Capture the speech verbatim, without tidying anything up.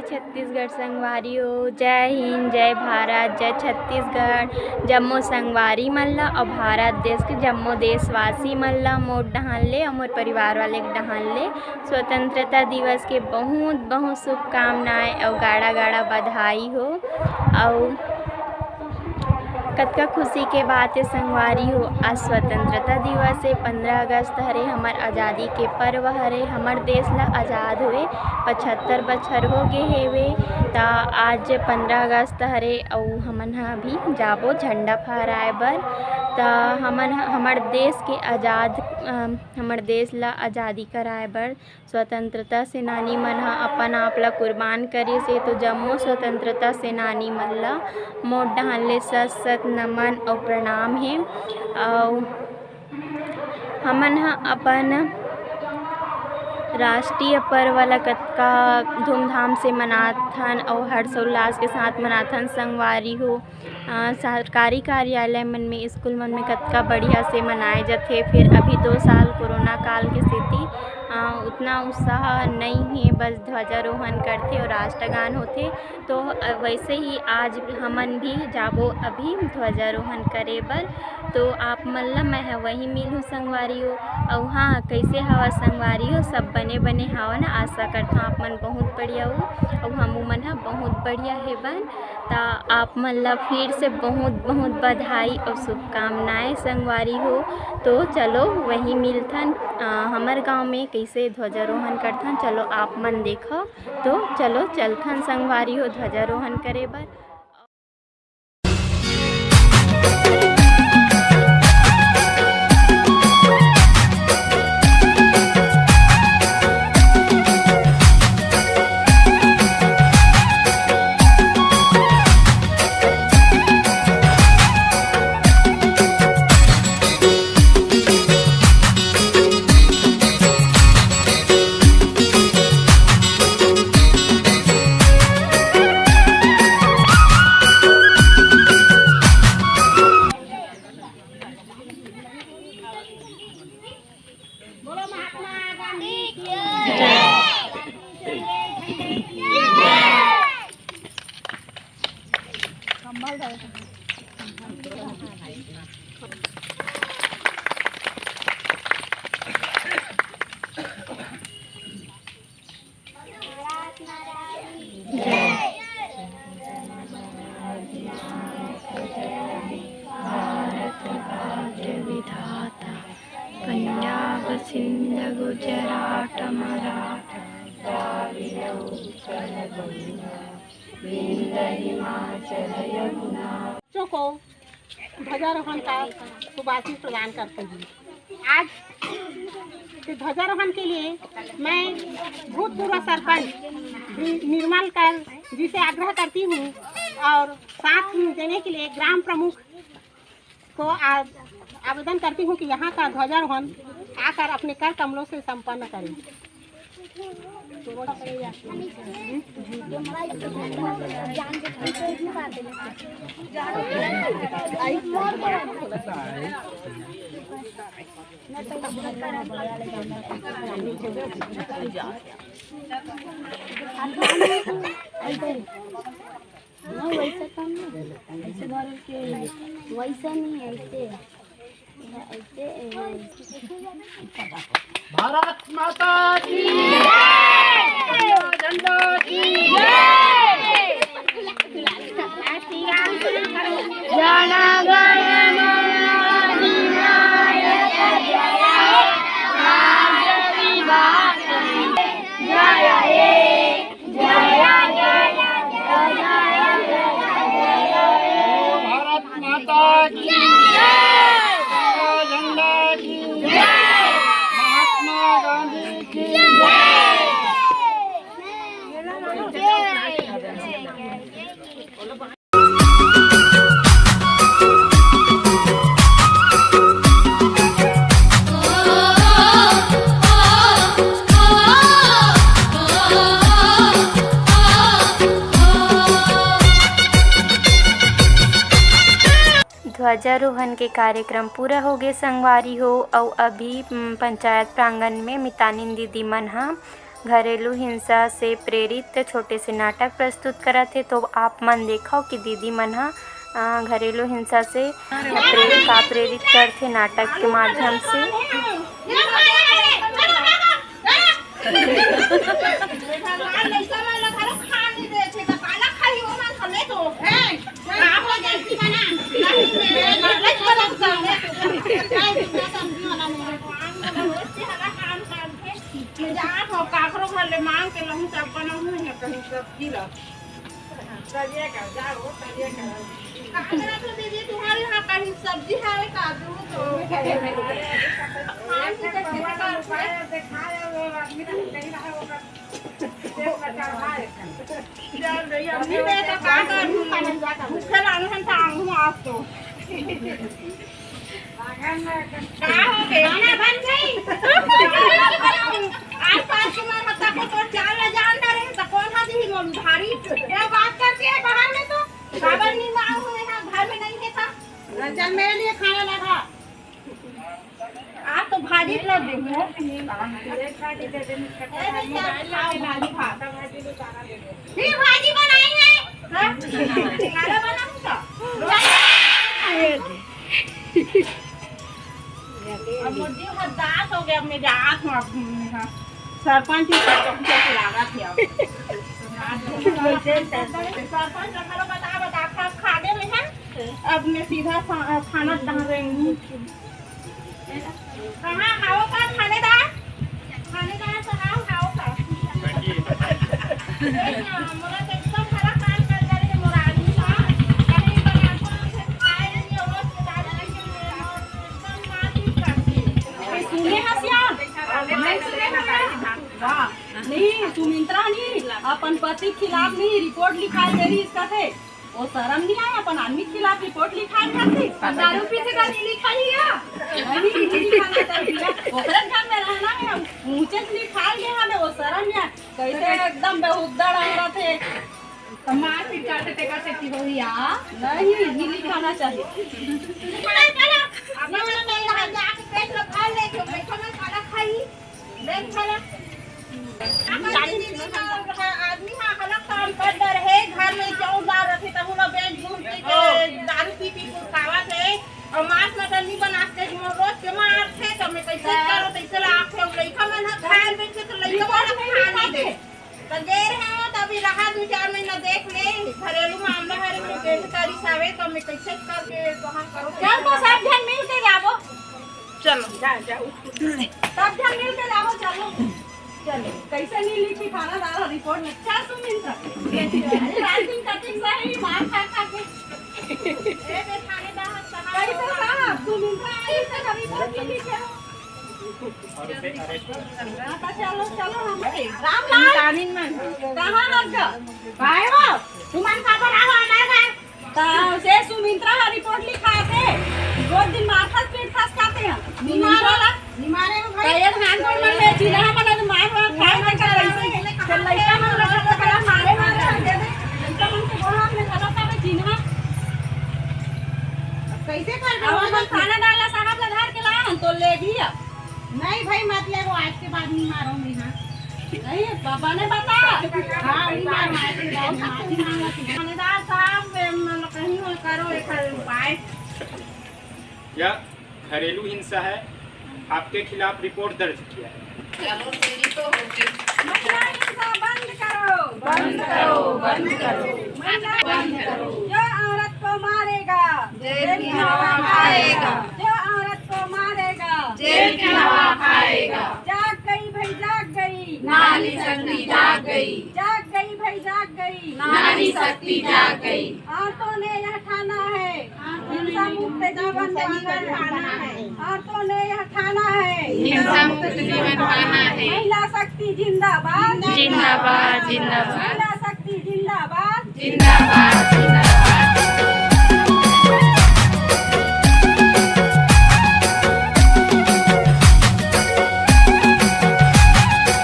छत्तीसगढ़ संगवारी हो, जय हिंद, जय भारत, जय छत्तीसगढ़। जम्मो संगवारी मन ला अउ भारत देश के जम्मो देशवासी मन ला मोर डहान ले अउ मोर परिवार वाले के डहान ले स्वतंत्रता दिवस के बहुत बहुत शुभकामनाएं अउ गाड़ा गाड़ा बधाई हो। अउ कतका खुशी के बात हे संगवारी हो, आज स्वतंत्रता दिवस हे, पंद्रह अगस्त हरे, हमर आजादी के पर्व हरे, हमर देश ला आजाद हुए पचहत्तर बछर हो गे हेवे। त आज पंद्रह अगस्त हरे अउ हमन ह अभी जाबो झंडा फहराए बर। त हमन ह, हमर देश के आजाद, अ, हमर देश ला आजादी कराए बर स्वतंत्रता सेनानी मन ह अपन आप ला कुर्बान करिस हे, तो जम्मो स्वतंत्रता सेनानी मन ला मोर डहान ले शत शत नमन अउ प्रणाम हे। अउ हमन ह अपन राष्ट्रीय पर्व ला कतका धूमधाम से मनाथन अउ हर्षोल्लास के साथ मनाथन संगवारी हो। अ, सरकारी कार्यालय मन में, स्कूल मन में कतका बढ़िया से मनाए जाथे। फिर अभी दो साल कोरोना काल के सेती, अ, उतना उत्साह नई हे, बस ध्वजारोहण करथे और राष्ट्रगान होथे। तो, अ, वैसे ही आज हमन भी जाबो अभी ध्वजारोहण करे बर। तो आप मन ला मैं ह वहीं मिलहूँ संगवारी हो। अउ हाँ, कैसे हवा संगवारी हो? सब बने बने हवा ना? आशा करथों आप मन बहुत बढ़िया हो अउ हमू मन ह बहुत बढ़िया हेबन। त आप मन ला फिर से बहुत बहुत बधाई अउ शुभकामनाएं संगवारी हो। तो चलो वहीं मिलथन, अ, हमर गांव में कैसे ध्वजारोहण करथन, चलो आप मन देखो। तो चलो चलथन संगवारी हो ध्वजारोहण करे बर। भारत भाग्य विधाता, पंजाब सिंध गुजरात मराठा, द्राविड़ उत्कल गंगा, विंध्य हिमाचल यमुना। बच्चों को ध्वजारोहण का शुभाशीष प्रदान करते हुए आज के ध्वजारोहण के लिए मैं भूतपूर्व सरपंच निर्मल कर जी से आग्रह करती हूँ और साथ देने के लिए ग्राम प्रमुख को आ-, आवेदन करती हूँ कि यहाँ का ध्वजारोहण आकर अपने कर कमलों से संपन्न करें। हाँ, वैसे काम नहीं। ऐसे धरल के वैसे नहीं, ऐसे, ऐसे, ऐसे। भारत माता की जय। झंडा की जय। जय। भारत माता की जय। झंडा की जय। महात्मा गांधी की जय। ध्वजारोहण के कार्यक्रम पूरा होगे संगवारी हो, अउ अभी, उम, पंचायत प्रांगण में मितानिन दीदी मन ह घरेलू हिंसा से प्रेरित छोटे से नाटक प्रस्तुत करत हे। तो आप मन देखव कि दीदी मन ह, अ, घरेलू हिंसा से प्रेरित, का प्रेरित करथे नाटक के माध्यम से। काकरो घर ले मांग के लहूं, तब बनाहूं है कहीं सब्जी ला। तरिया का, जाओ, तरिया का। काकरा तो दीदी, तुम्हारे यहाँ कहीं सब्जी है का? दूध तो। हाँ, ठीक है, ठीक है। दिखाए वो आदमी तो कहीं रहा होगा। चल रही, हम नहीं दे तो का करूँ? भूखे लाने हम तो आऊँ आज तो। का हो गया? खाना बन गई? आज तो आज तुम्हारे हत्ता को तो चाल ले जान ना रहे, तो कौन हाथ ही बोलू भारी? क्या बात करती है बाहर में तो? बाबा नहीं मांग हुए हैं, घर में नहीं है था। चल मेरे लिए खाना लगा। आज तो भाजी ला दे हो। ए, भाजी खा। नहीं, भाजी बनाई है। हाँ? खाना बनाऊं का? अब मोर जीव हदास हो गया, अब मैं जात हूँ, अब मैं, हाँ। सरपंच ही सरपंच से लागत है अब। सरपंच का घरो बता, बता, खा, खा दे में है। अब मैं सीधा खा-, खाना डाल रही हूँ। कहाँ हाओ का थानेदार? थानेदार साहब हाओ का? ए, मोला तो एकदम खराब काम कर दे रहे मोर आदमी का। कहीं पर आपको कुछ खाए नहीं, वो दारू पी के एकदम मारपीट करती है। सुने हस यार? नहीं सुने हस यार? वाह। नहीं, सुमित्रा नहीं, अपन पति के खिलाफ नहीं रिपोर्ट लिखाए दे रही इसका थे। वो शर्म नहीं आया, अपन आदमी के खिलाफ रिपोर्ट लिखाए खातिर? दारू पीथे का नहीं लिखाई या? नहीं, नहीं लिखाना चाहिए। ओकरे घर में रहना है, हम ऊंचे से लिखा गए हमें, वो शर्म नहीं आया। कैसे एकदम बेहुद्दड़ औरत है। तो मारपीट करते ते करते की हो या? नहीं, नहीं लिखाना चाहिए। अपना नहीं रहा, जाके पेट लो, खा ले, जो बैठो में खाना खाई। देख भला। आदमी हा हलक काम कर डर है, घर में चौक जा रहे, तब उला बेच घूम के, के दारू पी पी कुल खावत है, और मांस मटन नहीं बना के, जो रोज के मारथे, तो मैं कैसे करो, कैसे लाख है, लइका मन हा खाए बेचे, तो लइका मन हा खाए नहीं दे। तो गे रहे हो, तो अभी रहा दो चार महीना देख ले, घरेलू मामला है, मैं बेच करी सावे, तो मैं कैसे करके वहाँ करो। चल तो सब जन मिल के जाबो। चलो, जा, जा, उठ, उठ। सब जन मिल के जाओ, चलो। चलो, कैसे नहीं लिखी थानादार रिपोर्ट में? चल, सुमित्रा। अरे, रात दिन कटिंग सही, मार खा खा के। ए, बे, थानेदार साहब। कैसे साहब? सुमित्रा आई तो रिपोर्ट नहीं लिखे हो। हाँ, तो चलो, चलो, हम रामलाल। कहाँ लग गया? भाई वो, तुमन का पर आओ हमारे घर। त से सुमित्रा ह रिपोर्ट लिखाथे, रोज दिन मारथस पीटथस काथे ह। निमारे ला, निमारे में भाई। कई धान कोन मन में चिन्हा मन मार मार खाए त कैसे? त लइका मन ला तो बड़ा मारे मारे दे दे। लइका मन के गोहा में खड़ा करे चिन्हा। अब कैसे कर दे? अब हम थाना डाला साहब ला धर के लाए हन तो ले गई अब। नहीं भाई, मत ले, वो आज के बाद नहीं मारो मैं, हाँ। नहीं, बाबा ने बता। हाँ, नहीं मारो, आज के बाद माफी मांगो तुम। थानेदार साहब, मैं, मतलब, कहीं वो करो एक उपाय। यह घरेलू हिंसा है, आपके खिलाफ रिपोर्ट दर्ज किया है। चलो, तेरी तो हो गई। महिला हिंसा बंद करो। बंद करो, बंद करो। महिला बंद करो। जो औरत को मारेगा, जेल की हवा खाएगा। जो औरत को मारेगा, जेल की हवा खाएगा। जाग गई भाई, जाग गई। नारी शक्ति जाग गई। जाग गई भाई, जाग गई। नारी शक्ति जाग गई। औरतों ने यह ठाना है, हिंसा मुक्त जीवन पाना है। औरतों ने यह ठाना है, हिंसा मुक्त जीवन पाना है। महिला शक्ति जिंदाबाद। जिंदाबाद, जिंदाबाद। महिला शक्ति जिंदाबाद। जिंदाबाद, जिंदाबाद।